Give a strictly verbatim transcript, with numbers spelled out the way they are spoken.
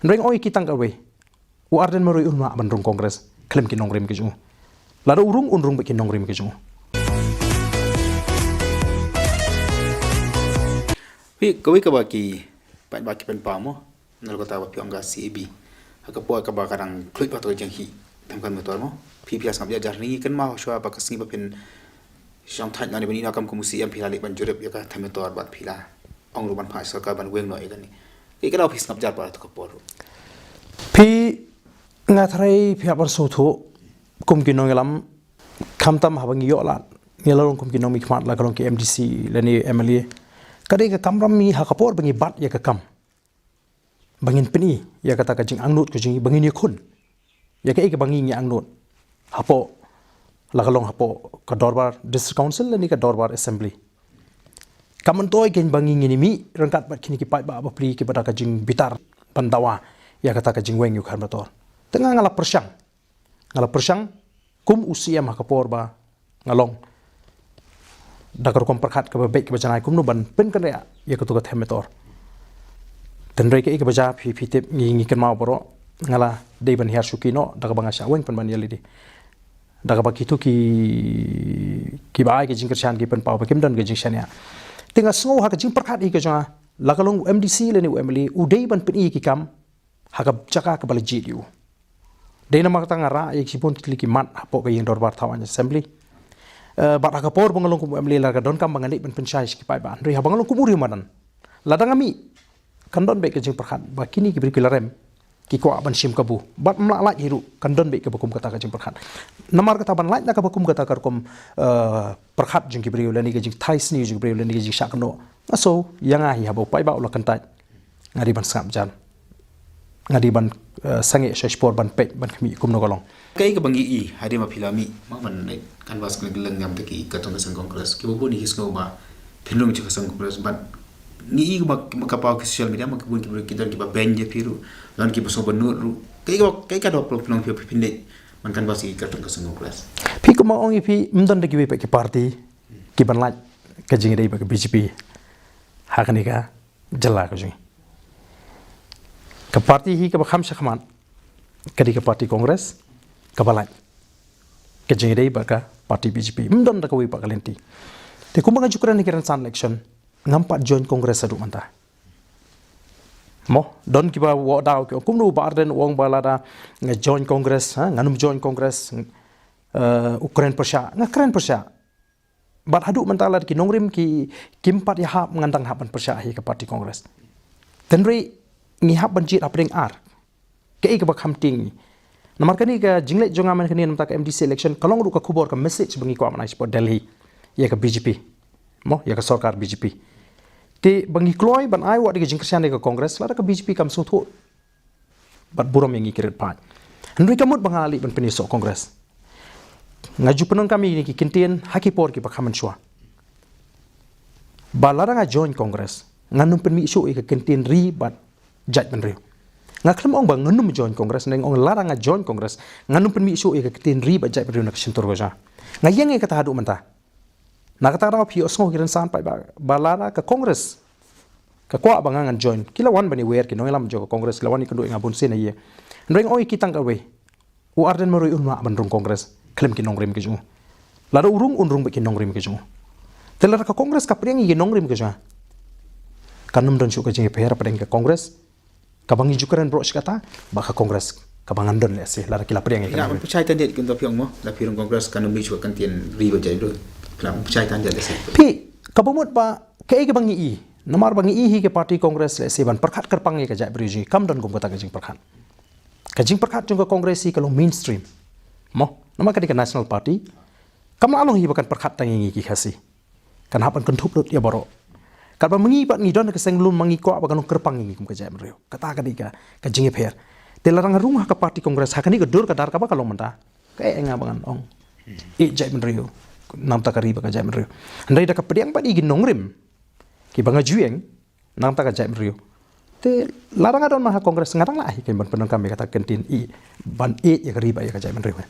Hynrei nga ong ïa ki tang kawei. U Ardent marwei un mad ban rung Congress khlem ki nongrim ki jong u. Lada u rung, un rung bad ki nongrim ki jong u. Phi, kawei kaba ki paidbah ki pynpaw mo, nalor kata ba phi ong ka C A B, ha ka por kaba ka dang khluit bha ïa ka jingkhih Themkam Metor mo, phi phi la sngap ïa jar, ngi kynmaw shuwa ba ka sngi ba phin shong thait noh ne ban ïoh kam kum u C M, phi la leit ban jurip ïa ka Themmetor bad phi la ong ruh ban phah sorkar ban weng noh ïa kane. Kaei ka daw phi sngap jar pat ha ka por ruh? Phi, nga tharai phi hap ban sngewthuh kum ki nongïalam, khamtam haba ngi ïoh lad, ngi la long kum ki nongmihkhmat, la ka long ki M D C lane M L A. Ka dei ka kamram ngi ha ka por ba ngi bat ïa ka kam, ba ngin pyni ïa kata ka jingangnud ka jong ngi, ba ngin ïakhun ïa kaei kaba ngi ngi angnud hapoh, la ka long hapoh ka dorbar District Council lane ka dorbar Assembly. Kam myntoi kein ba ngi ngin ïa mih ryngkat bad kine ki paidbah bapli kiba da ka jingbitar ban dawa ïa kata ka jingweng ïa u Themmetor. Te nga, nga la pyrshang, nga la pyrshang kum u C M ha ka por ba nga long, da ka rukom pyrkhat kaba beit kaba janai kumno ban pynkynriah ïa katu ka Themmetor. Te hynrei kaei kaba jia, phi phi tip, ngi ngi kynmaw baroh, nga la dei ban hiar shuki noh da kaba nga shah weng pynban ïa lade, da kaba kitu ki, kiba ai ka jingkyrshan ki pynpaw ba kim don ka jingshaniah. Te nga sngew ha ka jingpyrkhat hi ka jong nga, la ka long u M D C lane u M L A, u dei ban pyni ïa ki kam ha ka jaka kaba la jied ïa u. Dei namar kata nga rah ïa ki bun tylli ki mat hapoh ka ïing dorbar thaw aiñ Assembly. Eh, bad ha ka por ba nga long kum u M L A, la ka donkam ba ngan leit ban pynshai sha ki paidbah. Hynrei haba nga long kum u riewmadan, lada nga mih, kan don beit ka jingpyrkhat ba kine ki briew ki la rem, ki kwah ban shim kabu. Bad ym lah lait hi ruh, kan don beit kaba kum kata ka jingpyrkhat. Namar kata ban lait na kaba kum kata ka rukom, eh, pyrkhat jong ki briew lane ka jingthait sniew jong ki briew lane ka jingshah kynnoh, nga sngew ïa nga hi, haba u paidbah u la kyntait, nga dei ban sngap jar, nga dei ban, eh, sangeh sha shipor ban peit ban khmih kumno ka long. Kaei kaba ngi i hadien ba phi la mih, mo, ban leit canvass kylleng kylleng na bynta ki kyrtong ka seng Congress, kiba bun ki sngew ba phin rung sha ka seng Congress, bad ngi i ba, ba ka paw ki social media, ba ki bun ki briew ki don kiba beiñ ïa phi ruh, don kiba sngew ba nud ruh. Kaei kaba, kaei ka daw pynlong phi ba phin leit ban canvass ïa ki kyrtong ka seng Congress? Phi, kumba ong ïa phi, ym don da kiwei pat ki party kiban lait ka jingïadei bad ka B J P ha kane ka jylla ka jong ngi. Ka party hi kaba kham shakhmat ka dei ka party Congress, kaba lait ka jingïadei bad ka party B J P. Ym don da kawei pat ka lynti. Te kumba nga ju kren ha ki rynsan election, ngam pat join Congress haduh mynta. Mo, don kiba wad daw ki ong kumno, u Bah Ardent u ong ba lada nga join Congress, ha, ngan ym join Congress, eh, u kren pyrshah, nga kren pyrshah. Bad haduh mynta lada ki nongrim ki, kim pat ïahap, ngan dang hap ban pyrshah hi ka party Congress. Te hynrei ngi hap ban jied hapdeng ar, kaei kaba kham tieng. Namar kane ka jingleit jong nga mynta kane na bynta ka M D C election, ka long ruh ka khubor, ka message ba ngi kwah ban ai shapoh Delhi ïa ka B J P. Mo, ïa ka sorkar B J P. Te ba ngi kloi ban ai wat ïa ka jingkyrshan ïa ka Congress, lada ka B J P kam sngewthuh bad burom ïa ngi ki riewpaid. Hynrei ka mut ba nga leit ban pynïasoh Congress, nga ju pyndonkam ïa kine ki kyntien ha ki por kiba kham mynshuwa, ba lada nga join Congress, ngan ym pynmih shuh ïa ka kyntien ri bad jaitbynriew. Nga khlem ong ba ngan ym join Congress, nga ong lada nga join Congress, ngan ym pynmih shuh ïa ka kyntien ri bad jaitbynriew na ka shyntur ka jong nga. Nga ïeng ïa kata haduh mynta. Na kata ka daw phi ïohsngew ki rynsan paidbah, ba lada ka Congress ka kwah ba nga ngan join, ki la wan ban ïawer, ki nongïalam jong ka Congress ki la wan ïakynduh ïa nga bun sien ha ïing. Hynrei nga ong ïa ki tang kawei. U Ardent marwei un mad ban rung Congress khlem ki nongrim ki jong u. Lada u rung, un rung bad ki nongrim ki jong u. Te lada ka Congress ka pdiang ïa ki nongrim ki jong nga, kan ym don shuh ka jingïapher hapdeng ka Congress kaba ngi ju kren baroh shi katta, bad ka Congress kaba ngan don lehse, lada ki la pdiang ïa ki nongrim. Phi lah ban pynshai tang dei kumta, phi ong mo, lada phi rung Congress kan ym mih shuh ka kyntien ri bad jaitbynriew. Phi lah ban pynshai tang dei lehse. Phi, kaba mut ba kaei kaba ngi i, namar ba ngi i hi ka party Congress lehse ban pyrkhat kyrpang ïa ka jaitbynriew jong ngi, kam don kum kata ka jingpyrkhat. Ka jingpyrkhat jong ka Congress hi ka long mainstream. Mo, namar ka dei ka national party, kam lah long hi ba kan pyrkhat tang ïa ngi ki Khasi. Kan hap ban kynthup lut ïa baroh. Katba ma ngi pat ngi don ha ka seng lum, ma ngi kwah ba kan long kyrpang ïa ngi kum ka jaitbynriew. Kata ka dei ka, ka jingïapher. Te lada nga rung ha ka party Congress, ha kane ka dur ka dar kaba ka long mynta, kaei nga ba ngan ong ïeit jaitbynriew, na bynta ka ri bad ka jaitbynriew? Hynrei da ka pdiang pat ïa ki nongrim kiba nga ju ïeng na bynta ka jaitbynriew, te lada nga don ma ha Congress, nga dang lah hi kein ban pyndonkam ïa kata ka kyntien, ïeit, ban ïeit ïa ka ri bad ïa ka jaitbynriew.